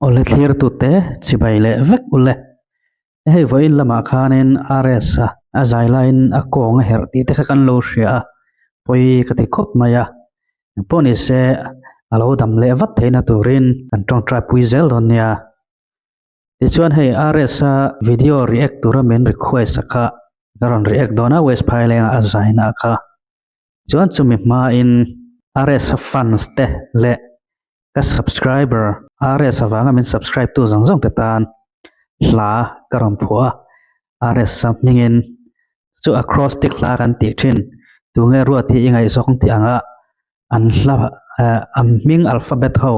Awle thlirtute chibai leh vek ule. Hei vawiin lamah khanin RS a a zai laiin a kawng a herh tih te kha kan lo hria a, pawi ka ti khawp mai a. Engpawh ni se a lo dam leh vat theihna turin kan tawngtai pui zel dawn nia. Tichuan hei RS a video react tura min request a kha ka rawn react dawn a West Phaileng a zaina kha. Chuan chumi hmain RS a fans te leh ka subscriber RS avanga min subscribe tu zawng zawng te tan hla ka rawn phuah a, RS a hmingin chu acrostic hla kan tih thin tunge ruat hi i ngaihzawng tih anga an hla eh an hming alphabet ho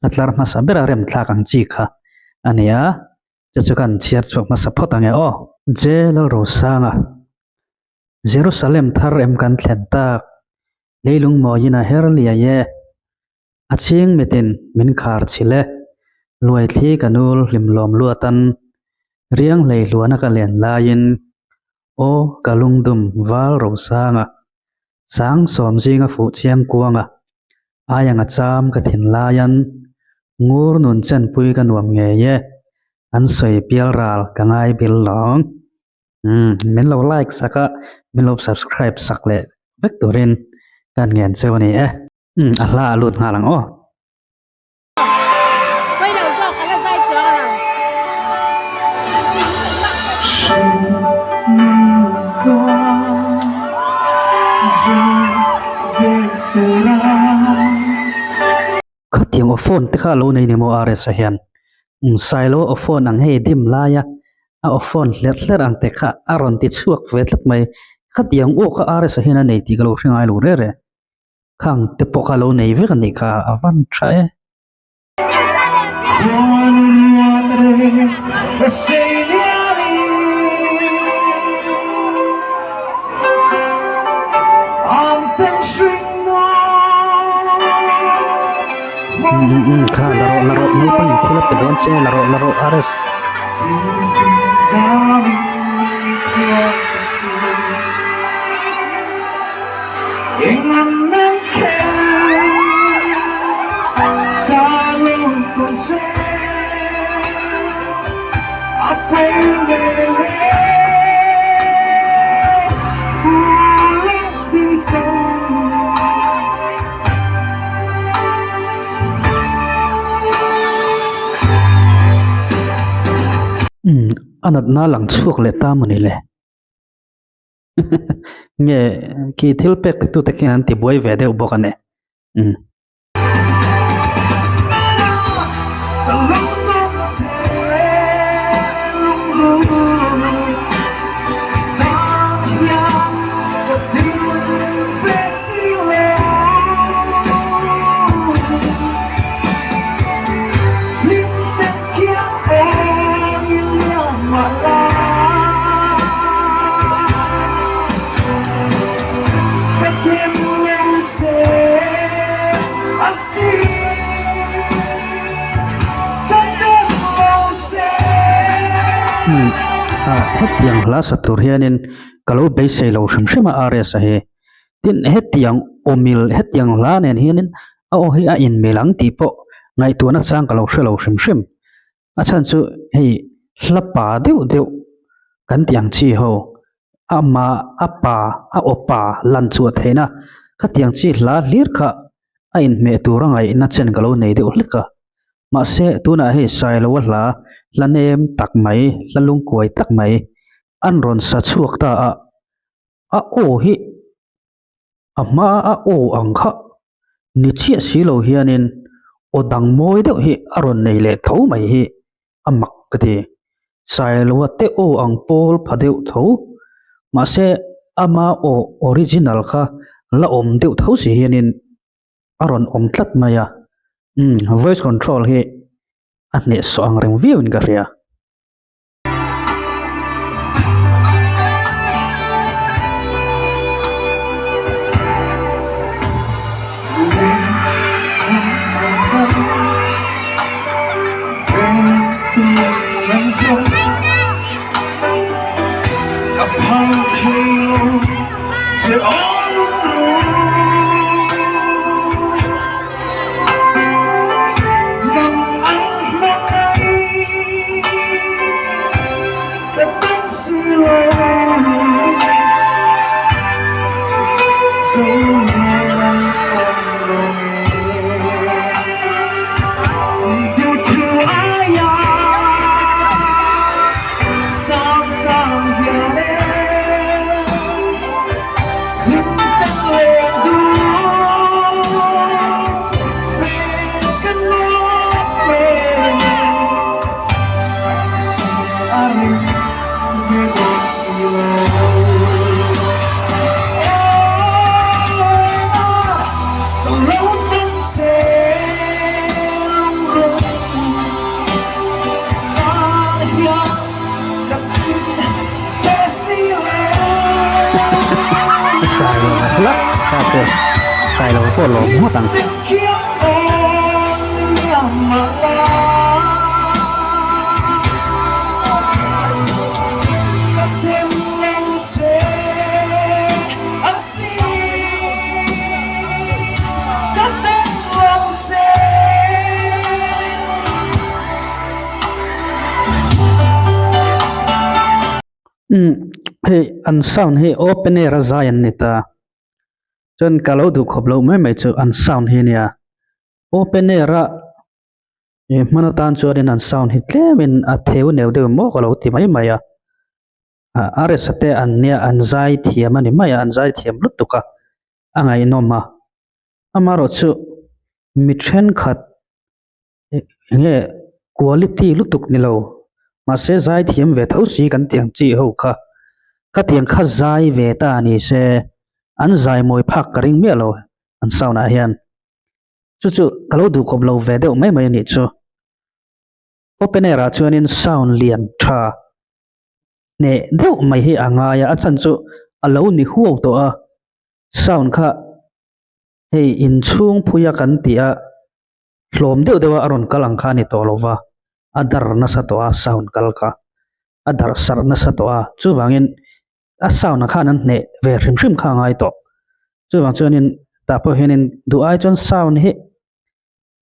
hla tlar hmasa bera rem thlak ang chi kha a ni a, chu chu kan chhiar chhuak hmasa phawt ang e aw. J Lalrosanga Jerusalem thar em kan thlen tak, leilung mawiin a her liai e. A chhing mitin min khar chhilh e, luaithli ka nul hlimlawm luatan, riang hlei hluana ka len laiin, aw ka lungdum val rosanga, sang sawm zinga fuh chiang kuanga, aianga cham ka thin laian, ngur nun chenpui ka nuam ngei e, an sawi pial ral ka ngai bil lawng. Umm min lo like sak a min lo subscribe sak leh vek turin ka ngen cheu a ni e. Umm a hla a lut nghal ang aw. Khatiang aw phone te kha a lo nei ni maw RS a hian. Umm Sailo aw phone ang hei dim laia a aw phone hlerh hlerh ang te kha a rawn ti chhuak ve tlat mai. Khatiang aw kha RS a hian a nei tih ka lo hre ngai lo reh reh. Khang te pawh kha a lo nei vek a nih kha a van tha e. Kha la rawh la rawh naupang in thil a pe dawn che la rawh la rawh RS. A natna lang chhuak leh ta maw ni le? Nge khi thil pek pe tute khian an ti buai ve deuh bawk a ni. Umm. Hetiang hla sa tur hianin ka lo beisei lo hrim hrim a RS a hi. Tin, hetiang awmil hetiang hla nen hianin a aw hi a inmil ang tih pawh ngaihtuahna chang ka lo hre lo hrim hrim. A chhan chu hei hla pa deuh deuh kan tih ang chi ho ama a pa a aw pa lan chhuah theihna khatiang chi hla hlir kha a inhmeh tur a ngaihna chen ka lo nei deuh hlek a. Mahse tunah hei Sailoa hla hla nem tak mai hla lungkuai tak mai an rawn sa chhuak ta a, a aw hi a hma a aw ang kha ni chiah si lo hianin aw dang mawi deuh hi a rawn nei leh tho mai hi a mak ka ti. Sailoa te aw ang pawl pha deuh tho mahse ama aw original kha la awm deuh tho si hianin a rawn awm tlat mai a, umm voice control hi a hnehsawh ang reng viauin ka hria. Sailova hlak kha chu Sailova pawh lawm ngawt ang. Umm hei an sound hi open air a zai an ni ta chuan ka lo duh khawp loh mai mai chu an sound hi a nia open air a ih hman atan chuanin an sound hi tlemin a theu neu deuh maw ka lo ti mai mai a. A resa te an nia an zai thiam a ni mai a an zai thiam lutuk a a ngaihnawm a amaherawh chu mi thenkhat eng nge quality lutuk ni lo mahse zai thiam ve tho si kan tih ang chi ho kha khatiang kha zai ve ta ni se an zai mawi phak ka ring miah lo an sound ah hian chu chu ka lo duh kawp lo ve deuh mai mai a nih chu open air ah chuanin sound lian tha. hneh deuh mai hi a ngai a a chan chu a lo ni huau tawh a sound kha hei inchhung phui a kan tih a hlawm deuh deuh a a rawn kal ang kha a ni tawh lo va a dar nasa tawh a sound kal kha a darh sarh nasa tawh a chuvangin a sound ah khan an hneh ve hrim hrim kha a ngai tawh chuvang chuanin tah pawh hianin duh ai chuan sound hi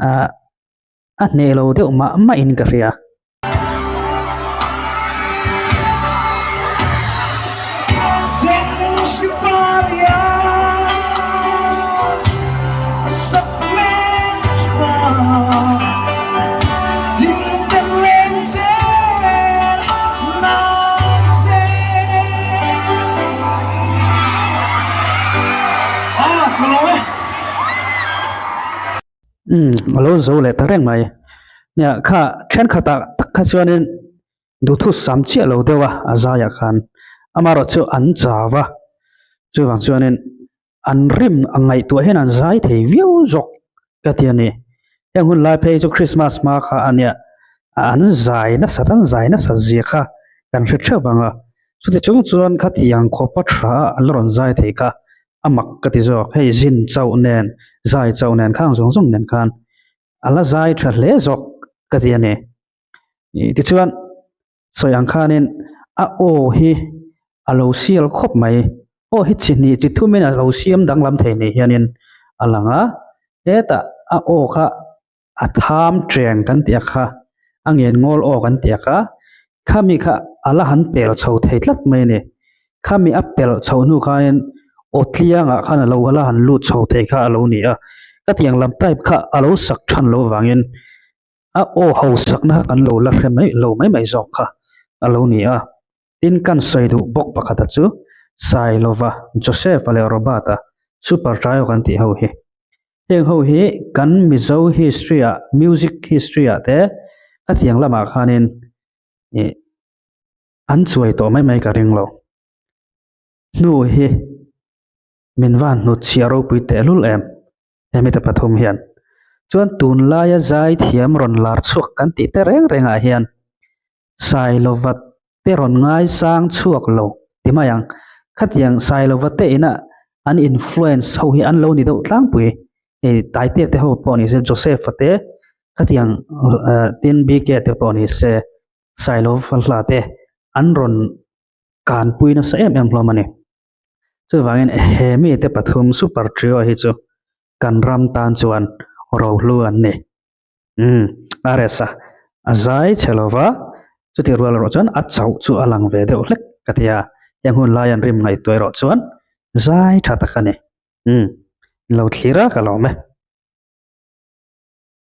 ah a hneh lo deuh mah mah in ka hria. Umm a lo zo leh ta reng mai nia kha thenkhatah tak kha chuanin duhthu sam chiah lo deuh a a zaiah khan amaherawh chu an chau a chuvang chuanin an rim a ngaihtuah hian an zai thei viau zawk ka ti a ni heng hun lai phei chu Christmas hma kha a nia an zai nasat an zai nasat zia kha kan hre theuh vang a chuti chung chuan khatiang khawpa tha an la rawn zai thei kha. a mak ka ti zawk hei zin chauh nen zai chauh nen khang zawng zawng nen khan a la zai tha hle zawk ka ti a ni ih tichuan sawi ang khanin a aw hi a lo sial khawp mai aw hi chi hnih chi thumin a lo siam danglam thei ni hianin a lang a hetah a aw kha a tham cheng kan tih a kha a ngen ngawl aw kan tih a kha khami kha a la han pel chho thei tlat mai a ni khami a pel chho hnu khanin aw tliangah khan a lo la han lut chho thei kha a lo ni a ka tiang lam type kha a lo sak than lo vangin a aw hausakna kha kan lo la hre mai lo mai mai zawk kha a lo ni a tin kan sawi duh bawk pakhata chu Sailova Joseph-a leh Robert-a super trio kan tih ho hi. Heng ho hi kan Mizo history ah music history ah te ka thiang lamah khanin ih an chuai tawh mai mai ka ring lo. Hnu hi min van hnut chhiah ropui tehlul em hemi te pathum hian. Chuan tunlaia zai thiam rawn lar chhuak kan tih te reng rengah hian Sailova te rawn ngaisang chhuak lo ti mai ang. Khatiang Sailova te ina an influence ho hi an lo ni deuh tlangpui. Hei Taitea te ho pawh ni se, Joseph-a te khatiang tin BK te pawh ni se, Sailova hla te an rawn kanpui nasa em em hlawm a ni. Chuvangin he mite pathum super trio hi chu kan ram tan chuan rohlu an ni. Umm a rest a, a zai chhe lo va, chutih rual erawh chuan a chauh chu a lang ve deuh hlek ka ti a, heng hun lai an rim ngaihtuah erawh chuan zai tha tak a ni. Umm lo thlir a ka lawm e.